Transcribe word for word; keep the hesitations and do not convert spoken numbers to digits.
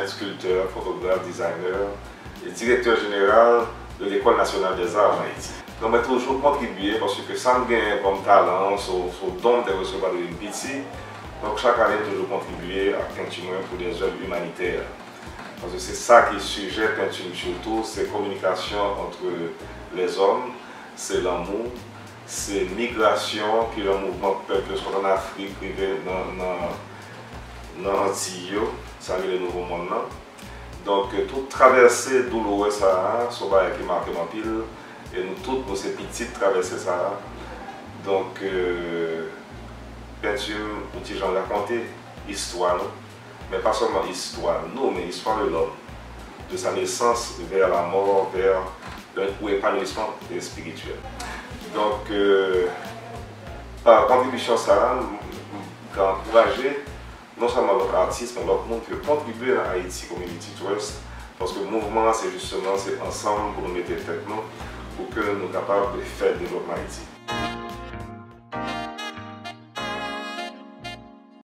sculpteur, photographe, designer, et directeur général de l'École nationale des arts en Haïti. Donk, mwen toujou kontribye paske sa m genyen kòm talan, se se don m te resevwa depi m piti. Donk, chak ane, m toujou kontribye ak penti mwen pou dèzèv imanitè. Paske se sa ki sijè penti m sitou, se kominikasyon entre les hommes, se lanmou, se migrasyon ki yon mouvman pèp yo sot ann Afrik rive nan, nan, nan Antiy yo, sa rele Nouvo Monn nan. Donk, tout travèse douloure sa a, se yon bagay ki make m anpil, e nou tout, nou se pitit travèse sa a. Donk, penti m, yon ti jan rakonte istwa nou, men pa sèlman istwa nou, men istwa de lòm, de sa nesans vè lamò, vè yon epanouisman espirityèl. Donk, pa kontribisyon sa a, m ka ankouraje non sèlman lòt atis, men lòt moun ki kontribye nan Haiti Community Trust, paske mouvman an se jisteman, se ansanm pou nou mete tèt nou, pou ke nou kapab fè devlopman Ayiti.